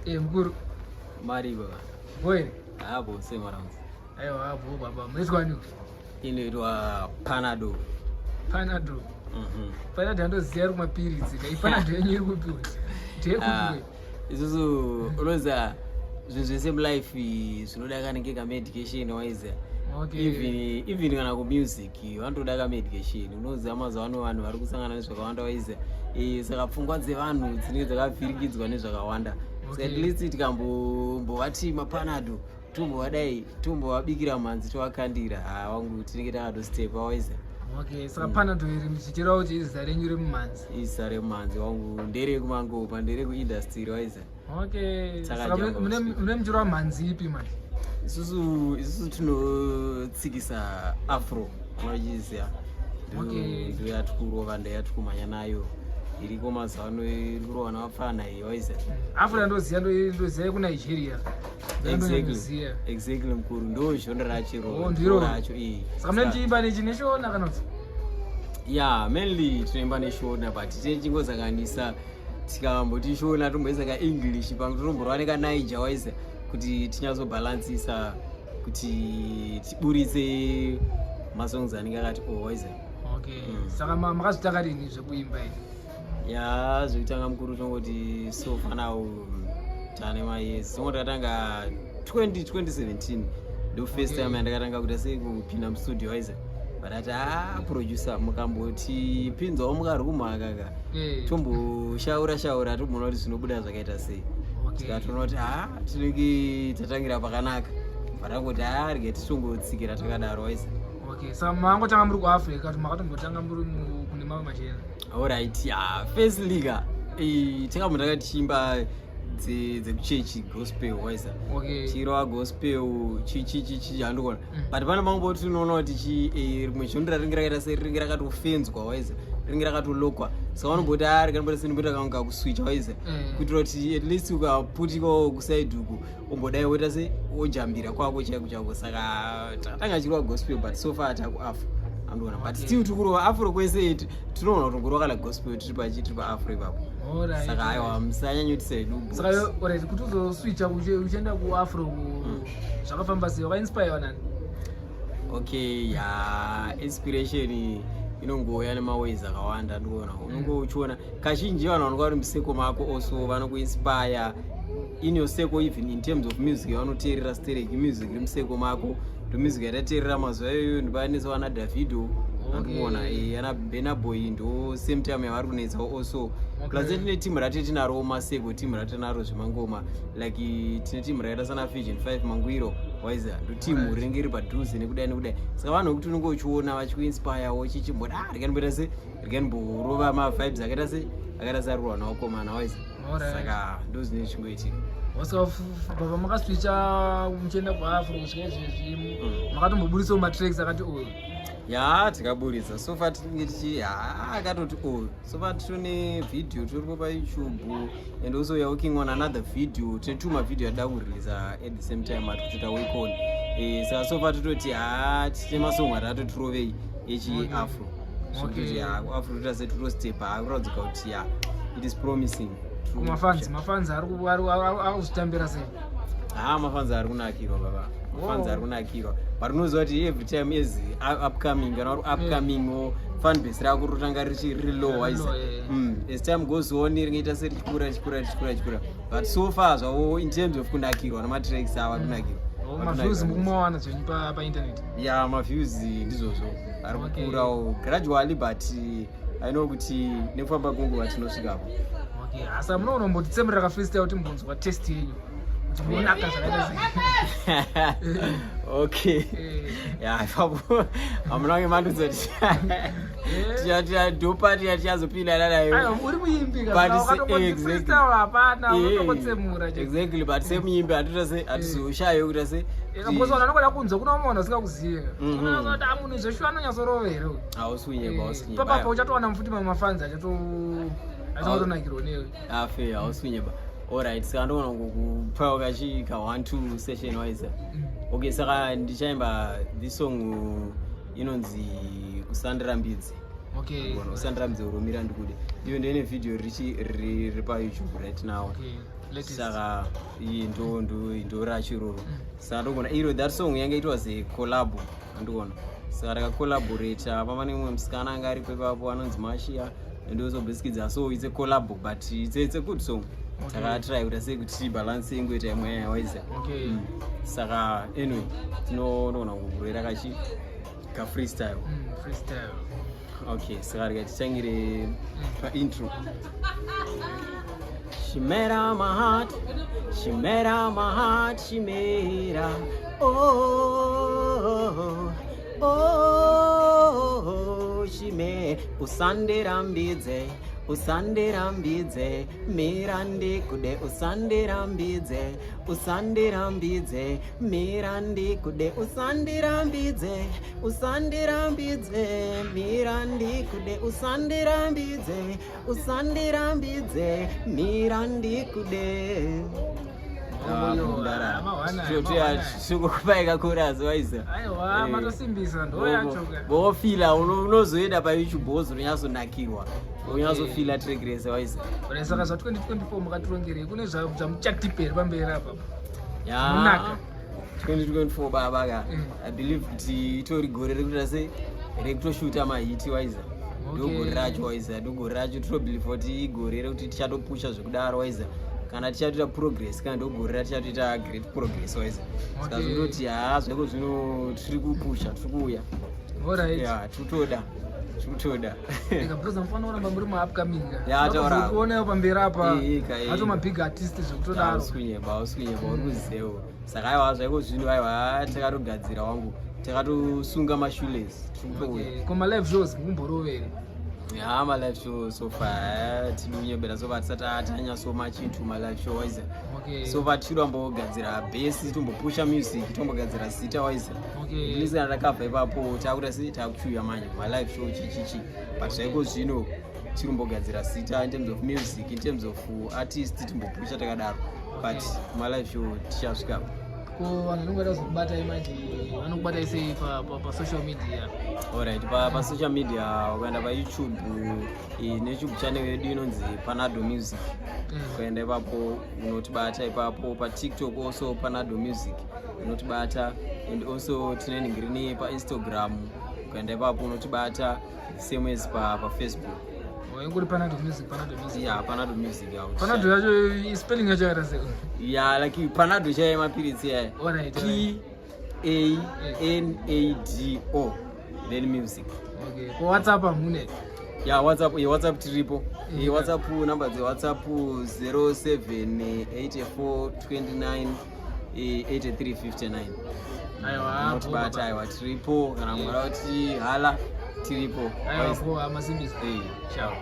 Eh, mukuru. Mari baba. Boy. Hapo sema rounds. Aiwa hapo baba. Mnaitwa nani? Inoitwa Panado. Panado. Panado andoziva ri kumapiritsi. Kai Panado yenyu iri kupi? Ndeye kupi? Ah, isusu unoziva zvinhu zvese mulife zvinoda kanenge kamedication waiziva. Okay. Even kana kumusic vanotoda kamedication. Unoziva mazuva ano vanhu vari kusangana nezvakawanda waiziva. Saka pfungwa dzevanhu dzinenge dzakavhirikidzwa nezvakawanda. Saka at least tikambombovati mapanado, tombovadai, tombovabikira mhanzi, tovakandira, ha wangu, tinenge takatostepa waiziva. Okay, saka Panado iri zvichireva kuti izita renyu remumhanzi. Izita remumhanzi wangu, nderekumangopa, nderekuindustry waiziva. Okay. Saka Saka jamba usiku. mune muchirova mhanzi ipi manje? Isusu tinotsikisa afro, unochiziva. Ndoyatikurova, ndoyatikumhanya nayo, iriko mazuva ano iri kurova navapfana iyi waiziva. Afro ndoziva, ndoziva kuNigeria. Ndondoziva. Exactly mukuru, ndo genre racho. Oh, ndiro. Racho iyi. Saka mune muchiimba nechi neShona kana kuti? Ya, mainly tinoimba neShona, but tichingozanganisa, tikamboti Shona, tomboisa kaEnglish pamwe, totomborova nekaNaija waiziva, kuti tinyatsobhalansisa kuti tiburitse masongs anenge akati o waiziva. Okay. Saka makazvitanga rini zvekuimba izvi? Ya, zvekutanga mukuru, tongoti so far now tane mayears, tongoti takatanga 20 2017, ndo first time yandakatanga kuita sei, kupinda mustudio waiziva, but ati a producer mukamboti pinzawo mukarumu akaka, tomboshaura shaura, tomboona kuti zvinobuda zvakaita sei. Tikatoona kuti ha, tinenge tatangira pakanaka, patangoti ha, rege tichongotsikira takadaro waiziva. Okay. Saka mangotanga muri kuAfrica kuti makatombotanga muri kune mamwe machena? Alright, ya, firstly ka, takambotanga tichiimba dzekuchechi, gospel waiziva. Chirova gospel chichichichi, handikona. But pane pamwe tinoona kuti chi rimwe genre ringe rakaita se ringe rakatofenzwa waiziva, ringe rakatolokwa, saka vanomboti a rikanobota sendimboita kangu kakuswitcha waiziva, kuitira kuti at least ukaputikawo kuside uku, umbodai woita se wojambira kwako chaiko chaiko. Saka takatanga chirova gospel, but so far takuafro, andiona, but still tikurova afro kwese, tinoona kutongorova kana gospel tiri pachi, tiri paafro ipapo. Saka aiwa, musanyanyotisa hedu. Saka alright, kuti uzoswitcha uchienda kuafro, zvakafamba sei? Wakainspire nani? Okay, ya, inspiration inongouya nemaways akawanda, ndikuona unonge uchiona kazhinji vanhu vanonga vari museko mako also vanokuinspire in your circle, even in terms of music vanoteerera stereki music iri museko mako, ndo music yatateerera mazuva iyoyo, ndipanetsa vana Davido, andikuona, ana Burna Boy, ndo same time yavari kunetsawo also. Plus tine timu rati tinaro maseko, timu ratinaro zvemangoma, like tine timu rakaita sana Vision 5 Mangwiro waiziva, ndo timu rinenge riri padhuze nekudai nekudai. Saka vanhu vekuti unenge uchiona vachikuinspirewo, chichimboti ah, rikanimboita se rikanimborova mavibes akaita se akaita searurwa nawakomana waiziva. Saka ndo zvinenge zvichingoitika. Saka baba, makaswitcha muchienda kuafro kusvika izvezvi, makatomboburitsawo matracks akati oyo? Ya, tikaburitsa, so far tinenge tichi ha, akatoti o, so far tine video tiripo paYouTube, and also we are working on another video, tine two mavideo atida kureleasa at the same time, ati kutoita work on. Saka so far tototi ha, tine masong atatotirovei echiafro. So toti ha, kuafro toita setotostep, ha, kuratidza kuti ya, it is promising. Kumafans, mafans ari kuzvitambira sei? Ha, mafans ari kunakirwa baba, mafans ari kunakirwa, but unoziva kuti every time as upcoming, kana uri upcoming wo, fan base rako rotanga riri low waiziva. As time goes on ringaita serichikura, richikura, richikura, richikura, but so far zvavo in terms of kunakirwa nematracks ava, kunakirwa. Oh, maviews mukumawana zvenyu painternet? Ya, maviews ndizvozvo, ari kukurawo gradually, but I know kuti nekufamba kwenguva tinosvikapo. Okay, asa munoona kumbotitsemurira kafreestyle kuti mbonzwa taste yenyu kuti munonaka zvakaita sei? Okay. Ya, ipapo hamuna kunge mandozoti tichadopa, tichazopinda nanayo. Aiwa, uri muimbi. But Freestyle hapana, unotongotsemura chete. Exactly, but semuimbi hatita se hatizoshayo kuita se Because vanhu vanogoda kunzwa, kuna vamwe vanhu vasingakuzive. Unoona kuti munhu zveshuwa anonyatsorova here uyu? Hausi kunyepa, hausi kunyepa. Papapo uchatowana futi mamwe mafans achatonakirwa newe. Afe, hausi kunyepa. Alright, saka ndoona kukupawo kachi ka one two session wise. Okay, saka ndichaimba this song inonzi "Usandirambidze". "Usandirambidze uromira ndikude", iyo ndine video richi riri paYouTube right now. Latest. Saka iyi ndo racho iroro. Saka ndogona iro, that song yange it was a collab, andikuona. Saka takacollaborata pama nemumwe musikana anga aripo ipapo anonzi Mashia, ndozobhisikidza. So it's a collab, but it's a good song. Takatry kuita sei kuti balance ingoita imwe yawaiza. Saka anyway, tinogona kugurera kachi ka freestyle. Freestyle. Okay, saka rega titangire paintro. She made out my heart, she made out my heart, she made out. Oh, she made. Usandirambidze, usandirambidze, mira ndikude, usandirambidze, usandirambidze, mira ndikude, usandirambidze, usandirambidze, mira ndikude, usandirambidze, usandirambidze, mira ndikude. Ah, mawana, mawana. Sikukupaika chorus, waisa. Aiwa, matosimbisa ndo yacho ka. Bofila unozoenda paYouTube wozonyatsonakirwa, unyatsofila track rese, waisa. Ora, saka zva 2024 makatirongerei? Kune zvamuchatiperi pamberi apa? Ya. Munaka. 2024 baba ka, I believe kuti itori gore rekuita sei, rekutoshuta mahiti, waiza. Ndogore racho, waiza, ndogore racho. Totobelieve kuti igore rekuti tichatopusha zvekudaro, waiza. Kana tichatoita progress, kana ndogore ratichatoita great progress, waiza. Saka zvindoti haa, zveko zvino tiri kupusha, tiri kuuya. Ya, tiri kutoda, tiri kutoda. Ndikabvunza, mufanira kuramba muri maupcoming. Ya, taura. Kuonayo pamberi apa Ika, ika. ato mabig artist zvekutodaro. Hausi kunyeba, uri kuzivewo. Saka aiwa, zvaiko zvino, aiwa, takatogadzira wangu, takatosunga mashoelace, tiri kutouya. Okay. Ko malive shows mukumborovere? Ya, malive show so far, tiri kunyebera, so far tisati atanya so much into malive show, waiza. So far tiri kumbogadzira base, tombopusha music, tombogadzira zita, waiza. At least kana takabva ipapo, takuita sei, takuchiuya manje malive show chichichi. But zvaiko zvino tiri kumbogadzira zita in terms of music, in terms of artist, timbopusha takadaro, but malive show tichasvikapo. Ko vanhu vanenge vada kuzokubatai manje, vanokubatai sei pasocial media? Alright, pasocial media, ukaenda paYouTube, neYouTube channel yedu inonzi Panado Music. Ukaenda ipapo unotibata ipapo. PaTikTok also Panado Music unotibata, and also tine nhingirini paInstagram, ukaenda ipapo unotibata, same as paFacebook. Oh, ingori Panado Music, Panado Music. Yeah, Panado Music out. Panado yacho, spelling yacho yakaita sei? Yeah, like Panado chaiye, mapiritsi aya. Alright. PANADO, then Music. Okay, ko WhatsApp hamune? Ya, WhatsApp, WhatsApp tiripo. WhatsApp, number dzeWhatsApp 0784 29 83 59. Aiwa. Unotibata, aiwa, tiripo. Kana mwara kuti hala, tiripo. Aiwa, ko amasimbisa. Ciao.